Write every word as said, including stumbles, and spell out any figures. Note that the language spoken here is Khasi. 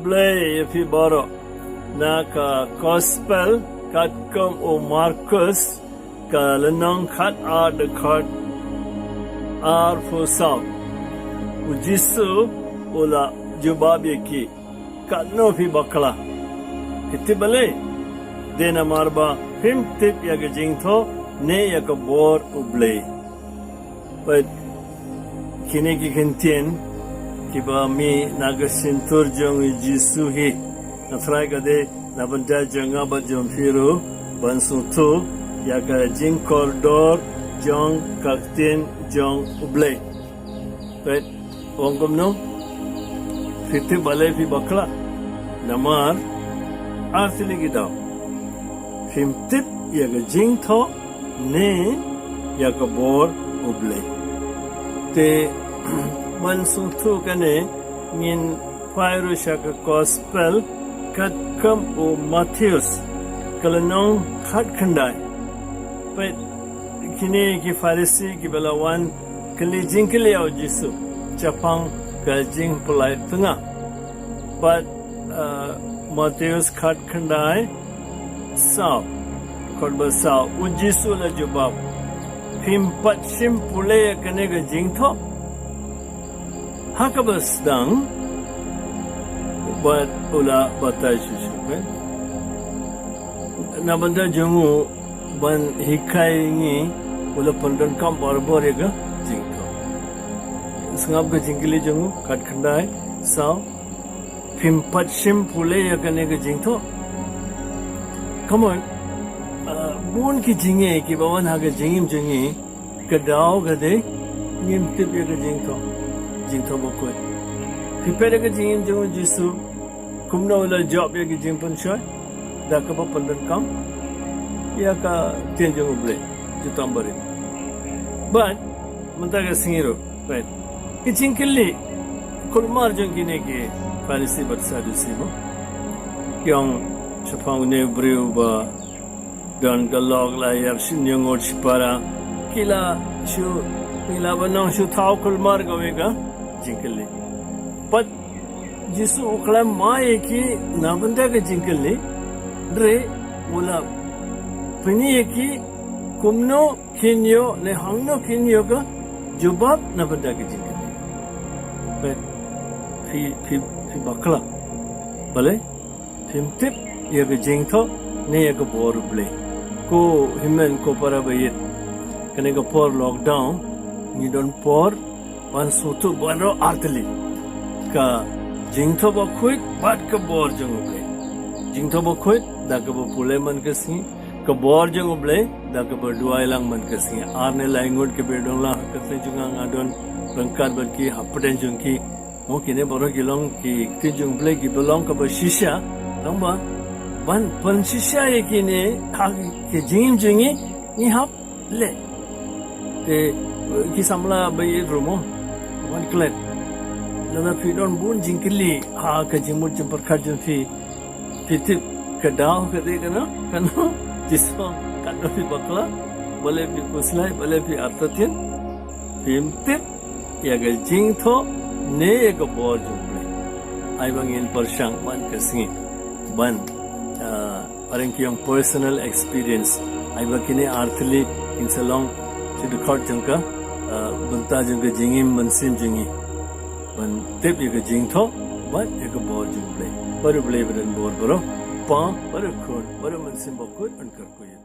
Blei ïa phi baroh. Na ka Gospel katkum u Markus, ka lynnong khat ar, dkhot arphew saw, u Jisu u la jubab ïa ki, katno phi bakla? Phi tip balei? Dei namar ba phim tip ïa ka jingthoh ne ïa ka bor U Blei. Bad kine ki kyntien kiba mih na ka shyntur jong u Jisu hi. Nga trai ka dei na bynta jong nga bad jong phi ruh ban sngewthuh ïa ka jingkordor jong ka ktien jong U Blei. Bad ong kumno? Phi tip balei phi bakla? Namar ar tylli ki daw phim tip ïa ka jingthoh ne ïa ka bor U Blei. Te ban sngewthuh kane ngin phai ruh sha ka Gospel katkum u Mathaios, ka lynnong khatkhyndai. Peit kine ki Pharisi kiba la wan kylli jingkylli ïa u Jisu shaphang ka jingpyllait tnga. Bad, uh, Mathaios khatkhyndai saw, dkhot ba saw, u Jisu u la jubab, phim pat shim pule ïa kane ka jingthoh? Ha kaba sdang bad u la batai shuh shuh, eh? Na bynta jong u ban hikai ngi, u la pyndonkam barabor ïa ka jingthoh. Sngap ka jingkylli jong u, khatkhyndai saw, phim pat shim pule ïa kane ka jingthoh? Come on. Uh, bun ki jingeh kiba wan ha ka jingim jong ngi, ka daw ka dei ngim tip ïa ka jingthoh, jingthoh bakhuid. Phi peit ïa ka jingim jong u Jisu, kumno u la jop ïa ka jingpynshoi? Da kaba pyndonkam ïa ka ktien jong U Blei, juh tam barit. Bad mynta ka sngi ruh, right? Ki jingkylli kulmar jong kine ki Pharisi bad Sadusi mo. Ki ong shaphang une u briew ba don ka lok la ïap shiphew ngut shipara. Ki la shu, ki la ban ong shu thaw kulmar kawei ka jingkylli. Bad Jisu u khlem ai ïa ki na bynta ka jingkylli, hynrei u la pyni ïa ki kumno kin ïoh ne hangno kin ïoh ka jubab na bynta ka jingkylli. Peit, phi, phi, phi bakla. Balei? Phim tip ïa ka jingthoh ne ïa ka bor U Blei. Ko hynmen ko para ba ïeit, kane ka por lockdown ngi don por ban sngewthuh baroh artylli, ka jingthoh bakhuid bad ka bor jong U Blei. Jingthoh bakhuid da kaba pule man ka sngi, ka bor jong U Blei da kaba duwai lang man ka sngi. Ar ne lai ngut kiba don lang ha ka sngi jong nga, nga don ryngkat bad ki hapdeng jong ki. Mo, kine baroh ki long ki ktien jong U Blei kiba long kaba shisha. Tangba ban pynshisha ïa kine ha ka jingim jong ngi, ngi hap leh. Te ki samla ba ïeit ruh mo, wan klet. Lada phi don bun jingkylli ha ka jingmut jingpyrkhat jong phi, phi tip ka daw ka dei kano? Kano? Jisu, kano phi bakla? Balei phi khuslai? Balei phi artatien? Phim tip ïa ka jingthoh ne ïa ka bor jong U Blei. Ai ba ngin pyrshang man ka sngi ban, ah, phareng ki ong personal experience. Ai ba kine artylli kin sa long shi dkhot jong ka, ah, bynta jong ka jingim mynsiem jong ngi. Ban tip ïa ka jingthoh bad ïa ka bor jong U Blei. Bad U Blei ba don bor baroh, Pa, bad U Khun, bad U Mynsiem Bakhuid, un kyrkhu ïa